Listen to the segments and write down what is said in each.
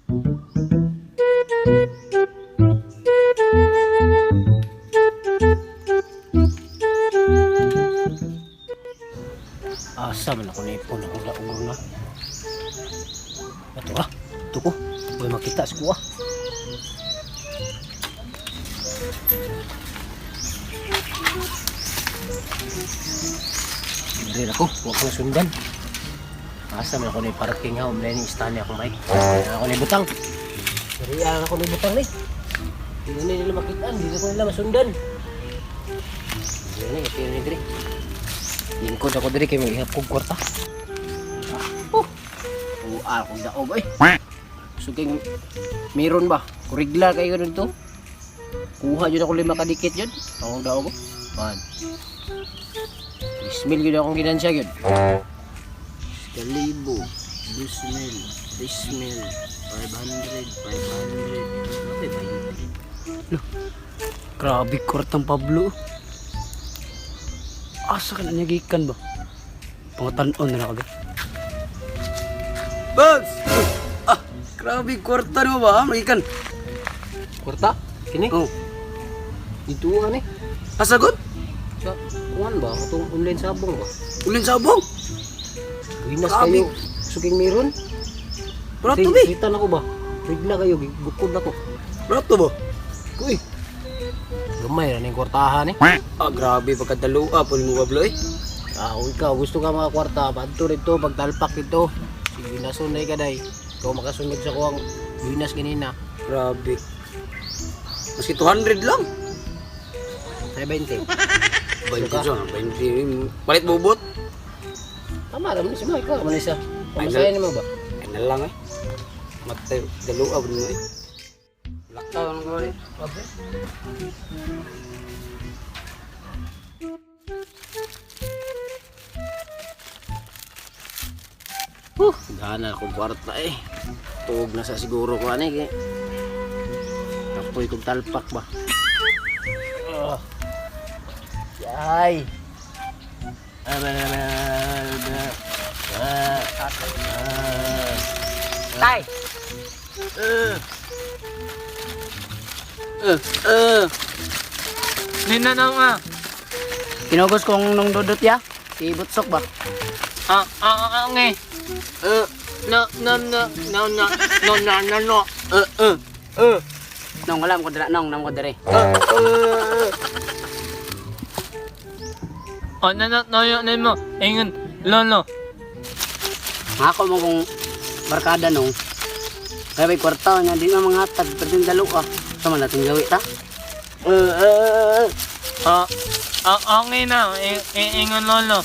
Asa man ako naipon akong daog na. Ato ah, ito ko. Huwag makita sa kuha. Dire ako, huwag kong sundan. Asa man ako na parking ha, umlay ni stand akong bike. Ako na butang. Dire ako na butang ni. Hindi na nila makita, hindi na ko nila masundan. Dire na, ito ni dire. Lingkod ako dire kay maghihap kog kwarta. Oh. Ual kong daog oy. Suging meron ba? Kurigla kayo dito. Kuha jud ako lima ka dikit jud. Akong daog. Man. 3,000 gyud akong ginansya gyud. Kalibo, 2,000, 3,000, 500, 500. Okay ba yun? Grabe kwartang Pablo. Asa ka na niya gikan ba? Pangatan-on na na ka. Babs! Ah, grabe kwarta mo ba? Magikan. Kwarta? Kini? Oh. Dito ka ni. Asagot? Sa kuan ba? Katong online sabong ba? Ulin sabong. Ginas Grabe. kayo. Suging meron. Brato ba? Kita na ko ba? Bigla kayo, bukod na ko. Brato ba? Uy. Gamay ra ning kwartahan eh. Ah, grabe pagkadalua po mo Pablo eh. Ah, kung ikaw gusto ka mga kwarta, padto rito pagtalpak dito. Sige nasunay ka day. Ikaw makasunod sa kuwang ginas ganina. Grabe. Maski 200 lang. Ay 20. 20 dyan, 20. Palit bubot. Tama ra man si Mike, ikaw man isa. Pamasahe nimo ba? Ay na lang eh. Matay, dalua po mo eh. Lakaw ang gawin. Huh, gana akong kwarta eh. Tuog na sa siguro ko ani kay. Kapoy kog talpak ba. Ah. Yay. Tay! Ninanaw nga. Kinugos kong nung dudot ya. Si Butsok ba? Ah, ah, ah, ah, eh. No, no, no, no, no, no, no, no, no. Nong alam ko dira nong nam ko dire. Oh, no, no, no, no, no, ingon, lolo. Ako mo kong barkada nong. Kaya may kwarta nga di na mga tag pwedeng dalo ka. Sama natin gawi ta. Ah, ah, okay na, ingon lolo.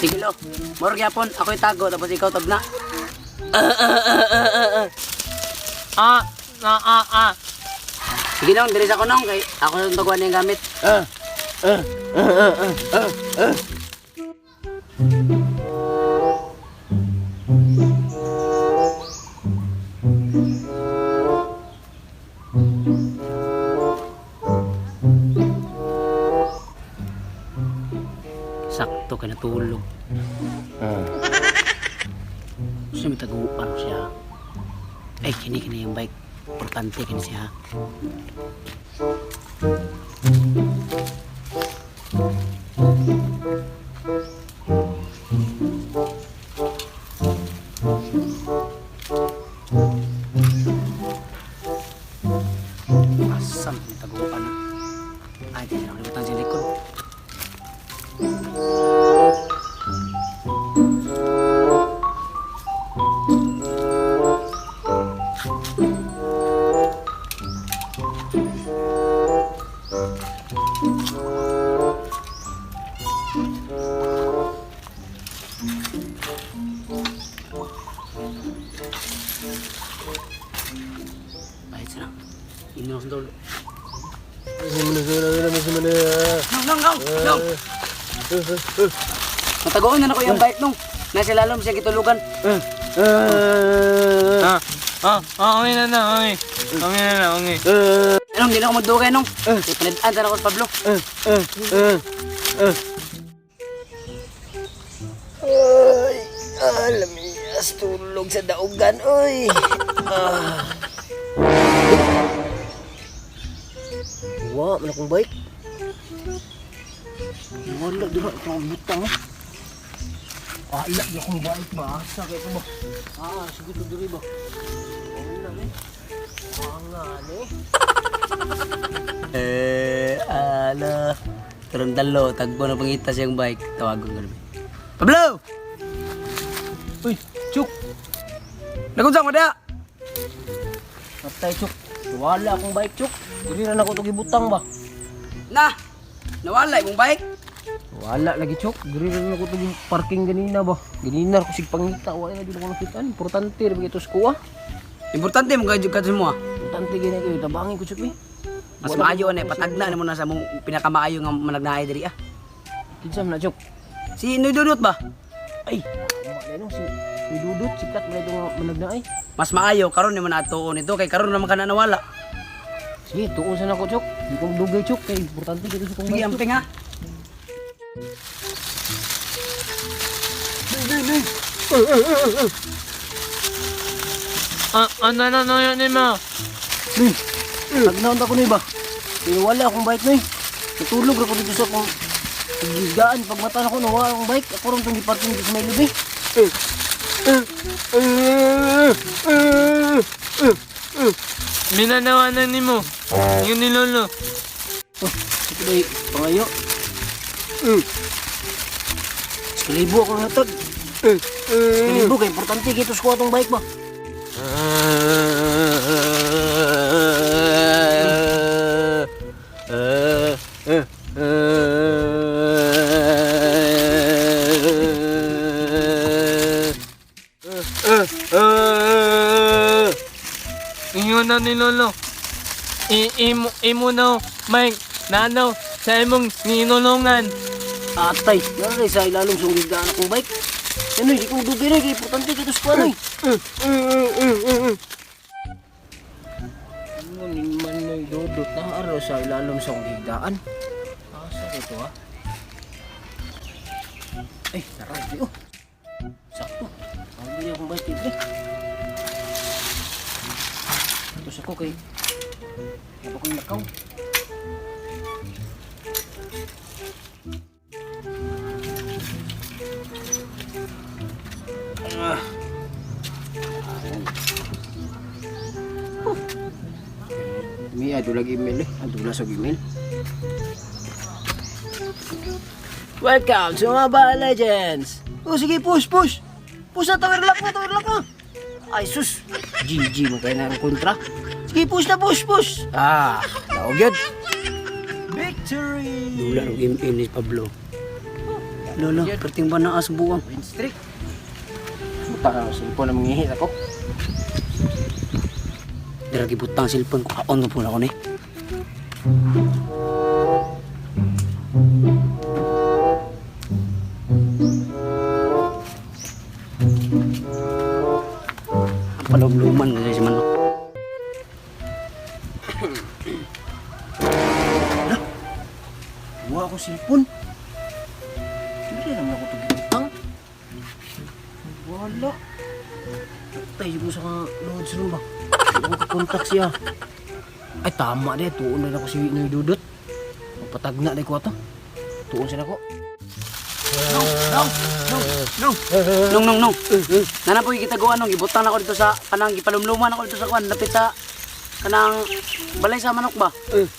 Sige lo. Moro gyapon ako'y tago tapos ikaw tagna. Ah, ah, ah, ah. Sige nong diri sa ko nong kay ako sa taguan yung gamit. Sakto ka natulog. Gusto may taguan siya. Ay, kini kini yung bike. Importante kini siya. Asam may taguan. Ay, di na kalimutan sa likod. Bayad siya na. Inom sa dulo. Nong, nong, nong, nong. Matagoon na na ko yung bike nong. Nasa lalom siya gitulugan. Ah, ah, ah, okay na na, okay. Okay na na, okay. Anong, hindi na ako magdugay nong. Ipanidaan na ako sa Pablo. Ay, ah, lamias tulog sa daugan, oy. Ah. man akong bike. Wala dira itong butang. Ah. Ala di akong bike ba? Asa kay ito ba? Ah, sige to diri ba. Wala ni. Nga ni. Eh, ala. Turong dalo, tagbo na pangita siyang bike. Tawagon ko naman. Pablo! Uy, Chuk. Nagunsa mo da? Patay, Chuk. Wala akong bike, Chuk. Diri na nako to gibutang ba. Na! Nawala imong bike? Wala lagi, Chok. Diri na nako to parking ganina ba. Ganina ko sig pangita, wala na jud ako nakitaan. Importante ra ito sa kuha. Importante mo kayo kadto mo ah. Importante gina kayo tabangin ko, Chuk. Eh. Mas maayo na patagna nimo na sa mong pinakamaayo nga managnaay diri ah. Kinsa man na, Chok? Si Noy Dudut ba? Ay, tama na no si si Dudut sikat man itong managnaay. Mas maayo karon nimo na atuon ito kay karon naman ka na nawala. Sige, tuon sa nako, Chok. Di ko dugay, Chok, kay importante dito sa kong Sige, bike, Chok. amping ha. Ah, ano na no yun mo? Uy, tagnaon ta ko ni ba? Pero wala akong bike noy. Natulog ra ko dito sa akong higaan. Pag mata na ko, nawala akong bike. Ako ron itong giparking dito sa may lubi. Minanawanan nimo. Yun ni Lolo. Oh, ito ba pangayo? Kalibo ako natag. Kalibo kay importante kito sa atong bike ba? Ingon na ni Lolo. I imo imo no Mike nano sa imong ninulungan. Atay, naray sa ilalong sa higaan akong bike. Ano, hindi ko dugay na, kay importante kito sa kuha. Ngunit man na'y dudot na araw sa ilalong sa higaan. Asa ito ha? Ay, naray, oh. Sakto. Ang bili akong bike dito eh. Tapos ako kay... Ako kong nakaw. Mi ado lagi email eh. Ado na sa email. Welcome to Mobile Legends! Oh, sige, push, push! Push na, tower lock na, tower lock na! Ay, sus! GG mo kayo na ang kontra. Sige, push na, push, push! Ah, daog yun. Victory! Dula rog MM ni Pablo. Lolo, perting ba na as buwang? Win streak. Buta ka ng cellphone na mangihit ako. Dira gibutang cellphone ko kaon po na ko ni. Ang palumluman na siya si Manok. Buha ako cellphone. Hindi naman ako tugitang. Wala. Patay mo sa loads room ba? Hindi ko kakontak siya. Ay tama di. Tuon na ako si Noy Dudut. Magpatagna di ko ato. Tuon siya na ko. Nung nung nung. Nana po kita gawa nung gibutang ako dito sa kanang gipalumluman ako dito sa kuan lapit sa kanang balay sa manok ba?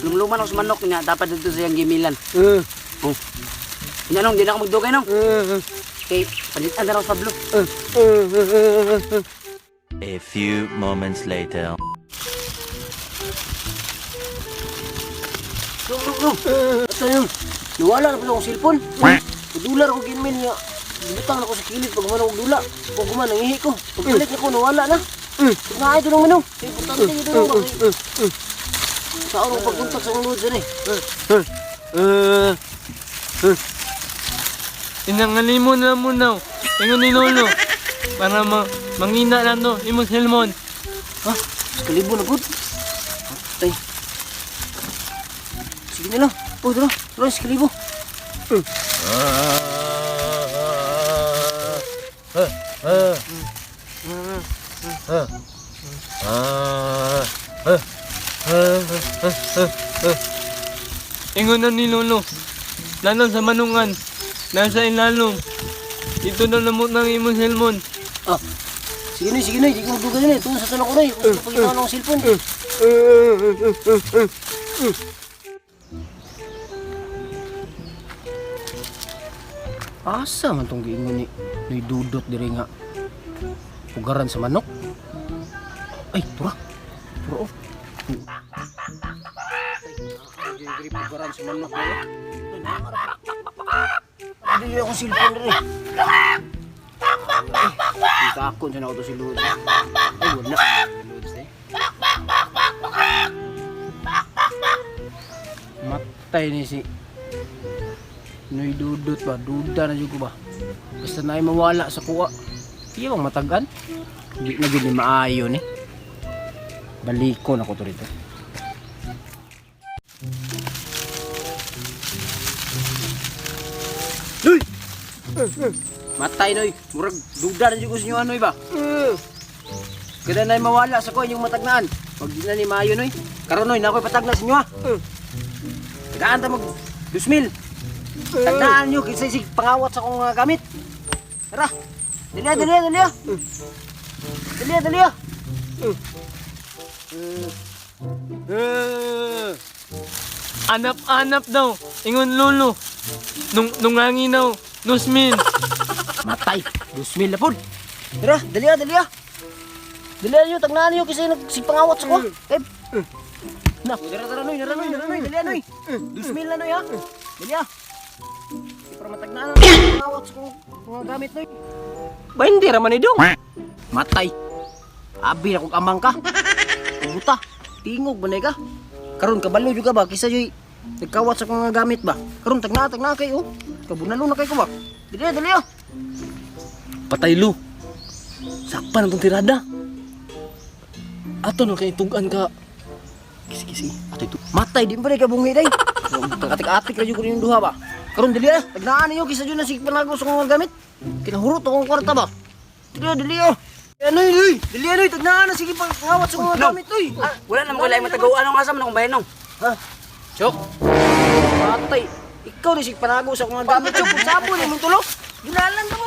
Lumluman ako sa manok niya dapat dito sa iyang gimilan. Oh. Nya nung di na ako magdugay nung. Kay palitan na ako sa Pablo. A few moments later. Nung nung nung. Ito yun. Nawala na pala akong cellphone. Dular ako ginmin niya. Butang na ako sa kilid pag humana akong dula. Pag humana, nangihi ko. Pagbalik na ko, nawala na. Nga ito nung manong. Importante ito nung. Sa araw pagkontak sa mga loads eh. Inangalimo na mo now. Ingon ni Lolo. Para ma mangina lang no imong cellphone. Ha? Sa kalibo na po. Atay. Sige na lang. Oh, tara. Tara, sa kalibo. Ingon na ni Lolo. Lalo sa manungan. Nasa ilalom. Dito na lamot ng imong cellphone. Ah. Sige noy, sige noy, sige magdugay noy. Tuon sa tanong ko noy. Gusto pag ng cellphone. Asa man tong giingon ni Noy Dudot diri nga pugaran sa manok? Ay, tura. Tura oh. Ay, diri pugaran sa manok. Ay, akong cellphone diri. Itakon siya na ako to si Lourdes. Ay, wala. Lourdes eh. Matay ni si Noy Dudot ba? Duda na jud ko ba? Basta na ay mawala sa kuha. Iya bang matagan? Hindi na jud ni maayo ni. Balikon ako to rito. Noy! Matay noy, murag duda na jud ko sa inyo anoy ba? Kada na mawala sa ko inyong matagnaan. Wag di na ni maayo noy. Karon noy, na ako'y patagna sa inyo ha. Tagaan ta mag 2,000. Tagnaan nyo kinsa sig pangawat sa akong mga gamit. Tara. Dali ah, dali ah, dali ah. Dali ah, dali ah. Anap-anap daw. Ingon Lolo. Nung nungangi daw. 2,000. Matay, 2,000 na pod. Tara, dali ah, dali ah. Dali ah nyo, tagnaan nyo kasi nagsigpangawat sa ko. Eh, na, tara, tara, noy, tara, noy, tara, noy, dali ah, noy. 2,000 na, noy, ha. Dali ah. Di para matagnaan ang pangawat sa kong mga gamit, noy. Ba, hindi raman ni dong. Matay. Abi na kong amang ka. Buta, tingog ba na ka? Karon kabalo juga ba kisa yoy nagkawat sa kong mga gamit ba? Karon tagna tagna kay oh. Kabunalo na kay ko ba? Dali ah, dali ah. Patay lo. Sakpan ang tong tirada. Ato na kay tugan ka. Kisi kisi. Ato ito. Matay di ba ka bungi day. Atik-atik ra jud ko ninyong duha ba. Karon dili ah, tagnaan ninyo kisa jud na sig panago sa akong mga gamit. Kinahurot akong kwarta ba. Dili ah, dili ah. Ano yun, uy? Dili ano, tagnaan na sige pangawat sa mga gamit, uy. Ah, wala naman ko laing mataguan ang asa man akong bayan nong. Ha? Chok. Matay. Ikaw ni sig panago sa akong mga gamit, Chok. Kung sabo ni mong tulo. Ginalan ka mo.